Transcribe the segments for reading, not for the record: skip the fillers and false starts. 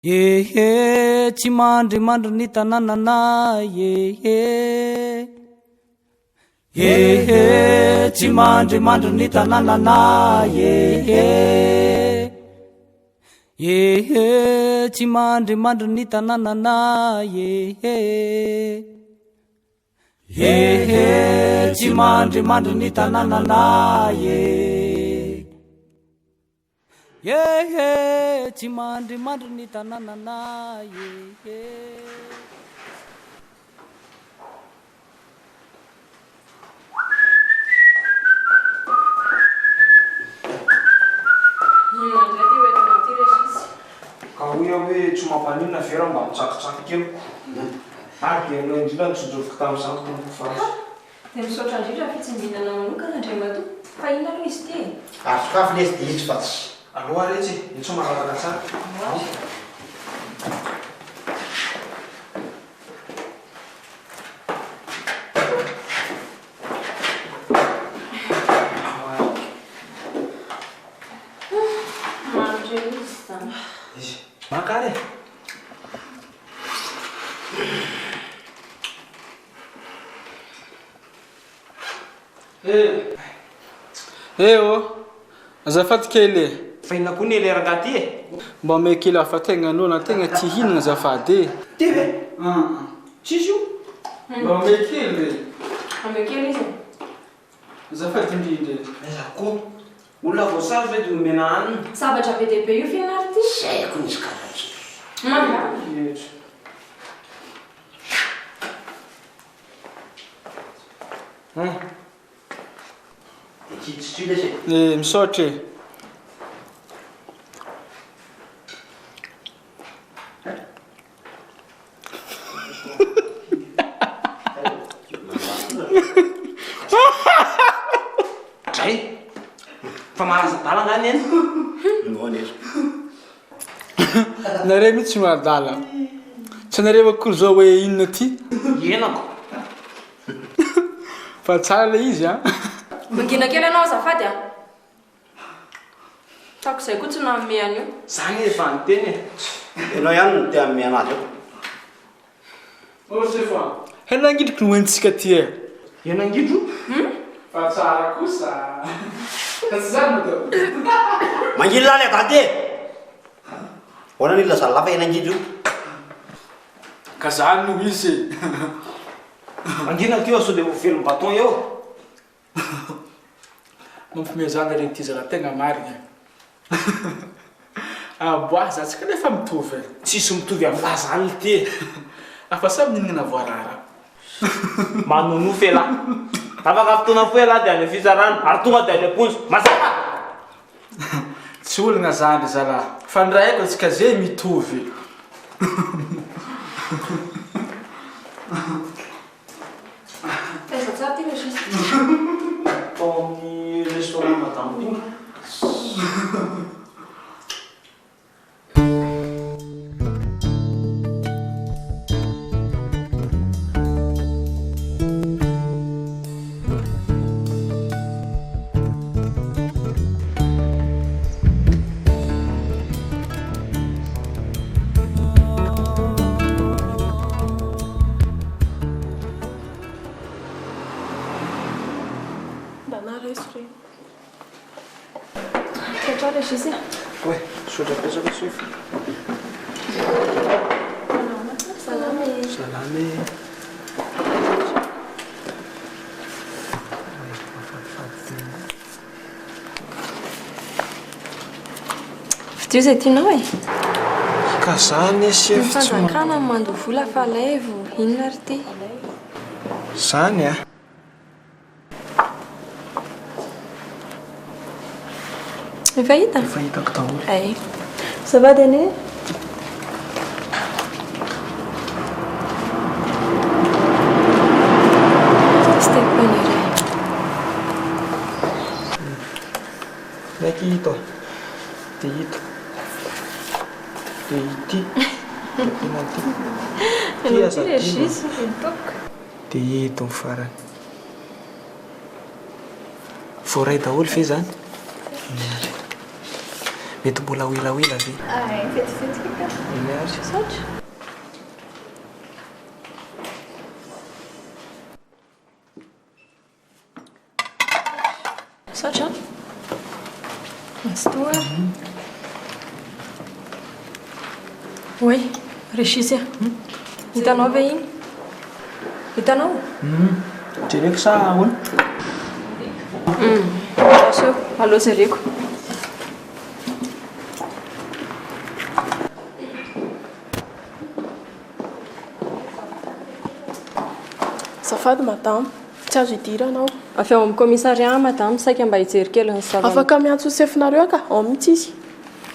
Ehe, tsy mandrimandry ny tanànanay ehe. Ehe, tsy mandrimandry ny tanànanay ehe. Ehe, tsy mandrimandry ny tanànanay ehe. Ehe, tsy mandrimandry ny tanànanay e. Ehe, tsy mandrimandry ny tanànanay ehe. Inona indray ity hoentinao ity Régis? Ka hoy aho hoe tsy mampaninona ve raha mba mitsakitsaky kely? Ary dia ianao indrindra no tsinjoviko tamin'izany tompoko fa. Dia misaotra indrindra ny fitsimbinana manokana Andriamatoa. Fa inona aloha izy ity e? Ary sokafy lesy dia izy fa tsy. Aleo ary etsy e, etsy malalaka tsara. Ao ary. Ao ary. Manitra ery izy izany. Izy. Maka ary e. Eh! Eh ô! Azafady kely e! Fa inona koa ny ele rangahy ty e? Mba omeo kely aho fa tegna noana, tegna tia hihinana azafady e! Ty ve? Tsisy io? Mba omeo kely re! Omeo kely izy e! Azafady indrindra e! Aiza koa? Olona voasazy ve dia omena hanina? Zavatra be dia be io f'inona ary ity? Tsy haiko ny izy karaha Mandany. Eh, misaotra e. Dray! Fa mahazo adala angaha neny? Nareo mihitsy no adala. Tsy nareo akory zao hoe inona ty? Henako. Fa tsara le izy an. Mangina kely ianao azafady a. Tako izay koa tsy nanome an'io. Za anie efa niteny e. Ianao ihany no te hanome anazy eo. Oh sefo a! Hena angidriko no hoentintsika aty e! Hena angidro? Fa tsara kosa! Fa tsy zany madama? Manginy lahy le daty e! Ahoana no ilazan'i lahy fa hena angidro io? Ka zany no izy e! Mangina ty sao dia ho velom-baton eo. Mampiomehy zany re ty zalahy tegna marigny e. Aboahy za tsika nefa mitovy e. Tsisy mitovy aminah zany lty e. Afa samy nihinana voarara. Manonofy elah. Afaka fotoana fohy elah dia any fitsarana ary tonga dia any am-ponja. Mazava! Tsy olagna zany ry zalahy fa ny raha haiko antsika ze mitovy. Taiza tsara ty Régis? Tao amin'ny restaurant Madame Poule. Ndana raiso re. Misaotra Régis e. Oay, misaotra betsaka Sofy. Salama e. Salama e. Fidio izay tianao e. Ka za anie chef Ny tsy ma- fanjakana no mandoa vola fa alaivo, inona ary ity? Zany a. Efa hita? Efa hitako daholo. Ay. Ça va Dene? Step iray. Naiky ito. Dia ito. Dia ity. Dia ampiana an'ity. Ity aza adino. Dia ito ny farany. Voaray daholo ve izany? Mety mbola ho elaela ve? Ay, vetivety ka. Eny ary. Misaotra. Misaotra. Mazotoa. Oay, Régis a. Hitanao ve iny? Hitanao? Jereko sa ahoana? Andraso eo, aleo jereko. Azafady madama, tsy azo idirana aho. Avy ao amin'ny commissariat madame, saika mba hijery kely ny zava-. Afaka miantso ny sefonareo aho ka, ao mihitsy izy.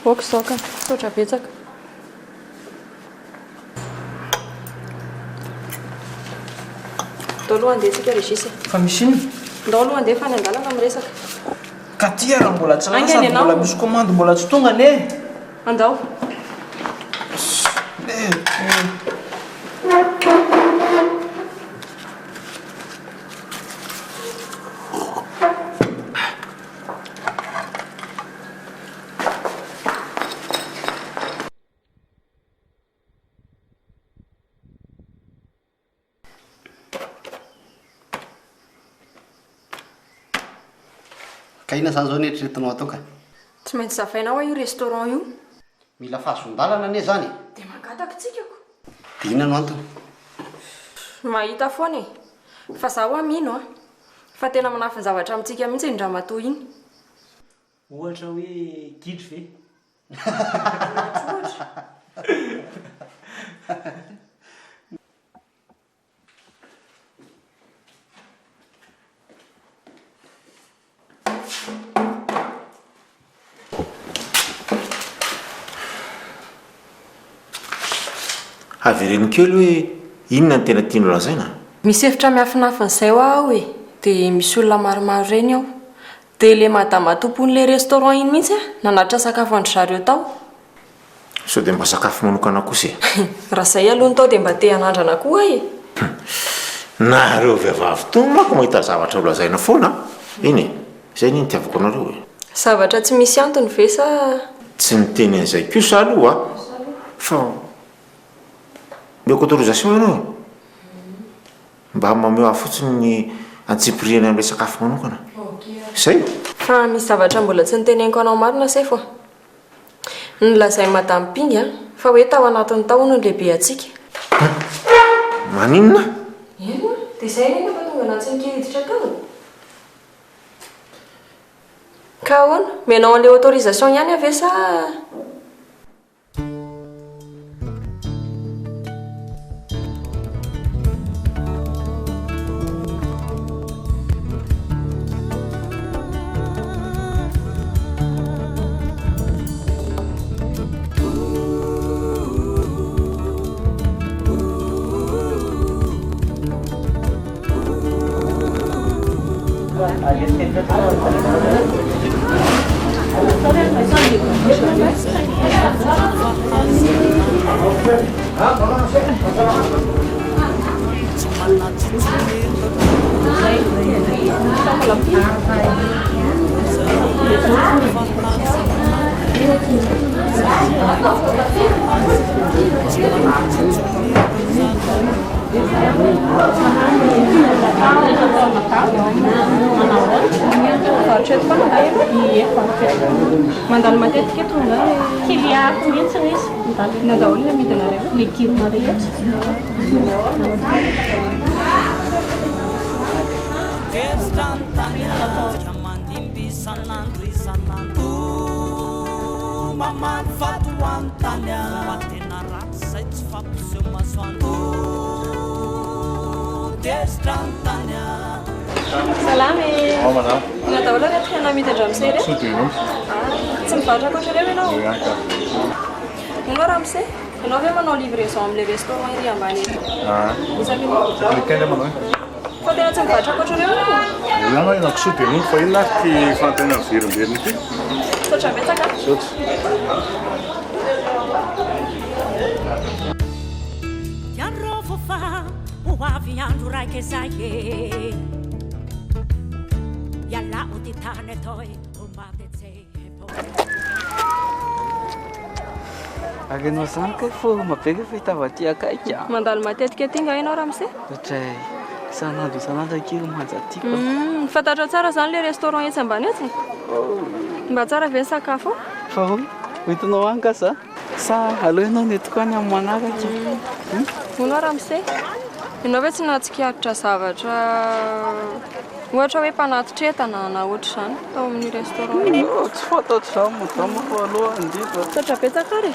Ok izao ka, misaotra betsaka. Ndao aloha handeha tsika Régis e. Fa misy inona? Ndao aloha handeha fa any an-dalana miresaka. Ka ty ary mbola tsy lasa Haingana sady ianao. mbola misy commande mbola tsy tonga anie. Andao. Ka inona izany izao no eritreretinao atao ka? Tsy maintsy zavaina hoa io restaurant io. Mila fahazoan-dalana anie izany e! Dia mangataka tsika ko. Dia inona no antony? Mahita foana e! Fa za hoa mino a! Fa tena manafin-javatra amintsika mihitsy iny ramatoa iny. Ohatra hoe gidro ve? Ohatra. Avereno kely hoe inona no tena tianao lazaina? Misy hevitra miafinafina izay hoa ao e, dia misy olona maromaro ireny ao. Dia ilay madama tompon'ilay restaurant iny mihitsy a, nanatitra sakafo an-dry zareo tao. Sao dia mba sakafo manokana kosa e? Raha izay aloha no tao dia mba te hanandrana koa aho e! Nareo vehivavy tony manko mahita zavatra ho lazaina foana an! Eny e! Izay anie no itiavako anareo e! Zavatra tsy misy antony ve sa. Tsy niteny an'izay kosa aloha fa omeko autorisation ianao e! Mba mameho ahy fotsiny ny antsipiriany amin'ilay sakafo manokana. Izay! Fa misy zavatra mbola tsy noteneniko anao marina sefo a! Nolazain'i Madame Pinga fa hoe tao anatiny tao hono ny lehibeantsika. Maninona? Eny oa, dia izay anie no nampatonga anà tsy nikely hiditra tao e! Ka ahoana? Omenao an'ilay autorisation ihany aho ve sa. Mandalo matetika eto nga Kiliako mihitsy izy. Inona daholo ny amidinareo? Legioma rehetra. Salama e! Inona daholo ireto hena amidin-dramose ireto? Ah, tsy mivarotra ankoatra ireo ianao? Hono hoa ramose, ianao ve manao livraison amin'ilay restaurant ery ambany ery? Iza ve no? Fa tena tsy mivarotra ankoatra ireo ianao? Io ihany aho kisoa dia nony fa inona ary ity fanontaniana miverimberina ity? Misaotra betsaka. Misaotra. Tiarovo fa ho avy andro raika izay e Ialao ty tany toy ho maty tsy Ary ianao izany kay forme be rehefa hita avy aty akaiky a. Mandalo matetika aty nga ianao ramose? Ohatray isan'andro isan'andro akia ry manja tiako a. Fantatrao tsara izany ilay restaurant etsy ambany etsy e? Mba tsara ve ny sakafo ao? Fa hono, hoentinao any nga za? Sa aleo ianao no entiko any amin'ny manaraka e? Hono hoa ramose, ianao ve tsy nahatsikaritra zavatra ohatra hoe mpanatitra entana na ohatr'izany tao amin'ny restaurant io? Tsy fantatro izany madama fa aleo handeha. Misaotra betsaka ary e!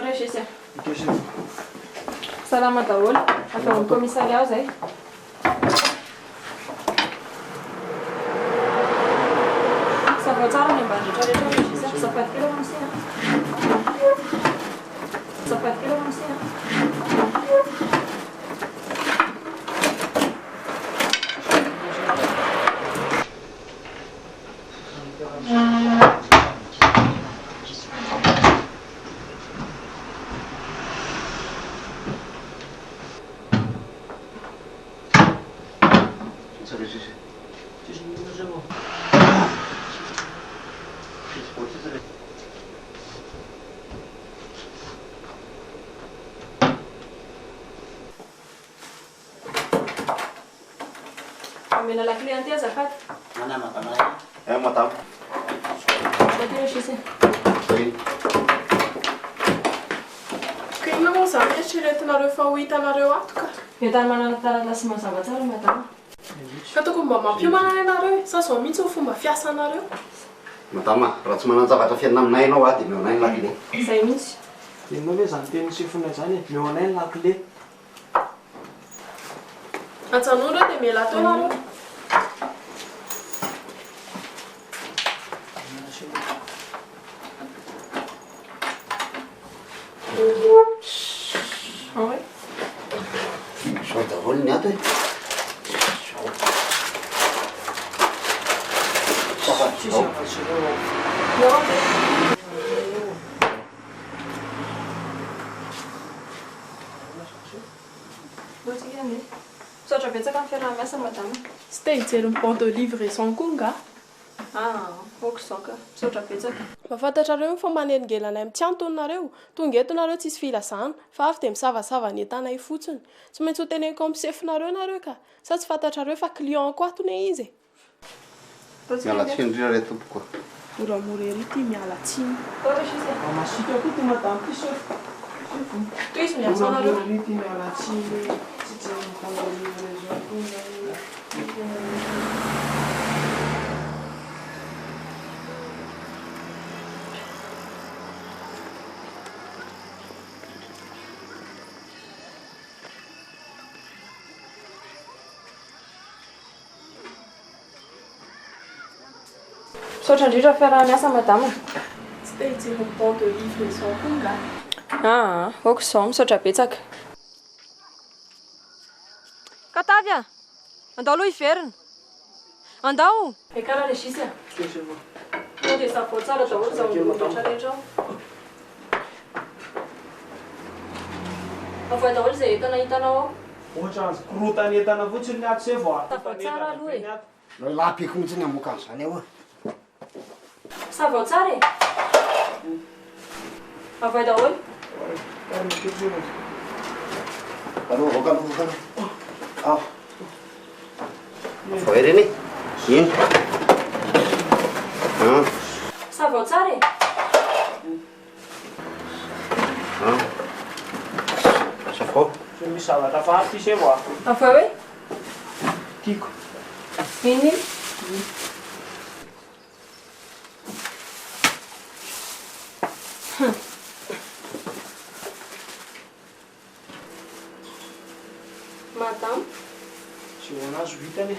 Régis a. Salama daholo, avy ao amin'ny commissariat izay. Savao tsara ny ambany rehetra rehetra Régis a. Azafady kely ramose a. Azafady kely ramose a. Omena lakile an'ity azafady. Ana madama. Eh madame. Aty Régis e. Oui. Ka inona moa izany eritreretinareo fa ho hitanareo ato ka? Entana manana taratasy mazava tsara madama. Ka tokony mba mampiomana anie nareo e! Sa izao mihitsy ny fomba fiasanareo? Madama, raha tsy manan-javatra fiainana aminay ianao a, dia omeo anay ny lakile. Izay mihitsy. Inona ve izany tenin'ny sefonay izany e? Omeo anay ny lakile. Ajanony ireo dia mialà teo nareo. Zao daholo ny ato e. Zao. Zao. Misaotra betsaka amin'ny fiaraha-miasa madama. Tsy te hijery ny bande de livraison koa nga? Aa, ok izao ka. Misaotra betsaka. Mba fantatrareo ny fa manelingelina anay amin'ny tsy antony nareo? Tonga eto nareo tsisy filazana, fa avy dia misavasava ny entanay fotsiny. Tsy maintsy ho teneniko amin'ny sefonareo nareo ka! Sa tsy fantatrareo fa client-ko ato ne izy e? Miala tsiny indrindra re tompoko a. Moramora ery ity miala tsiny. Mba masiaka koa ty madame ty chef. Tohizo ny asanareo. Moramora ery ty miala tsiny tsy tsy mpanao livraison koa. Misaotra indrindra fiaraha-miasa madama. Tsy te hijery ny bon de livraison koa nga? Aa, ok izao, misaotra betsaka. Katavy a! Andao aloha hiverina. Andao! Ekara Régis a! Tonga dia savao tsara daholo izao rehetra rehetra ao. Avoay daholo izay entana hitanao ao. Ohatran'ny korontana entana fotsiny ny ato sefo a. Savao tsara aloha e. Lehilahy be mihitsy ny hamoaka an'izany ao a. Savao tsara e. Avoay daholo. Aloha avoaka aloha avoaka aloha. Ao. Avoay ireny e. Iny. Ah. Savao tsara e. Ah. Savao. Tsy misy zavatra hafahafa ity sefo a. Avoay hoe? Tiako. Iny. Madame. Tsy ho anazy ho hitany e.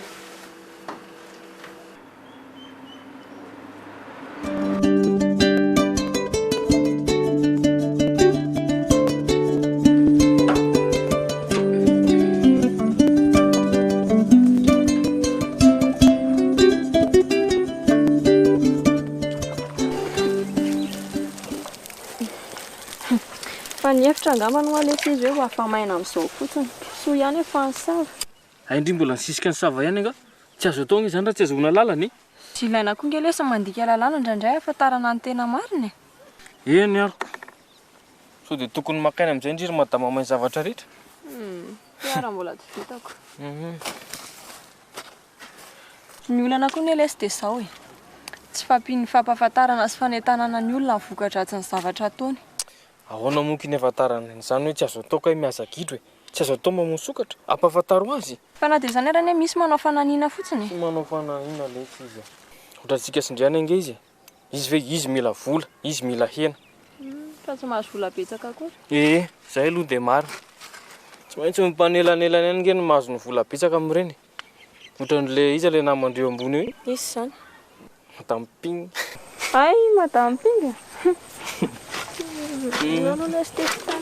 Efa nihevitra angambany ho'a lesy izy hoe ho afa-maina amin'izao fotsiny. Soa ihany hoe fa nisava. Hay ndry mbola nisisika nisava ihany angaha? Tsy azo atao ange izany raha tsy azahoana alalana e! Tsy ilaina koa nge lesy ny mandika lalàna indraindray ahafantarana ny tena marina e! Eny ary ko! Sao dia tokony maka aina amin'izay ndry ry madama mahay ny zavatra rehetra? Hum, ty mbola tsy vitako. Ny olana koa anie lesy dia izao e! Tsy fahampian'ny fampahafantarana sy fanentanana ny olona ny voka-dratsin'ny zavatra ataony. Ahoana moa k'iny ahafantarana an'izany hoe tsy azo atao kay mihaza gidro e! Tsy azo atao mamono sokatra! Ampahafantaro azy! Fa na dia izany ary anie misy manao fanahiniana fotsiny e! Tsy manao fanahiniana lesy izy e! Ohatrantsika sy ndry ihany ange izy e! Izy ve izy mila vola, izy mila hena. Fa tsy mahazo vola betsaka akory. Ee, zay aloha dia marina. Tsy maintsy ny mpanelanelana ihany ange no mahazo ny vola betsaka amin'ireny e. Ohatran'le iza le namandreo ambony eo iny? Iza izany? Madame Ping. Hay, Madame Ping? Ianao aloha lesy te fitana.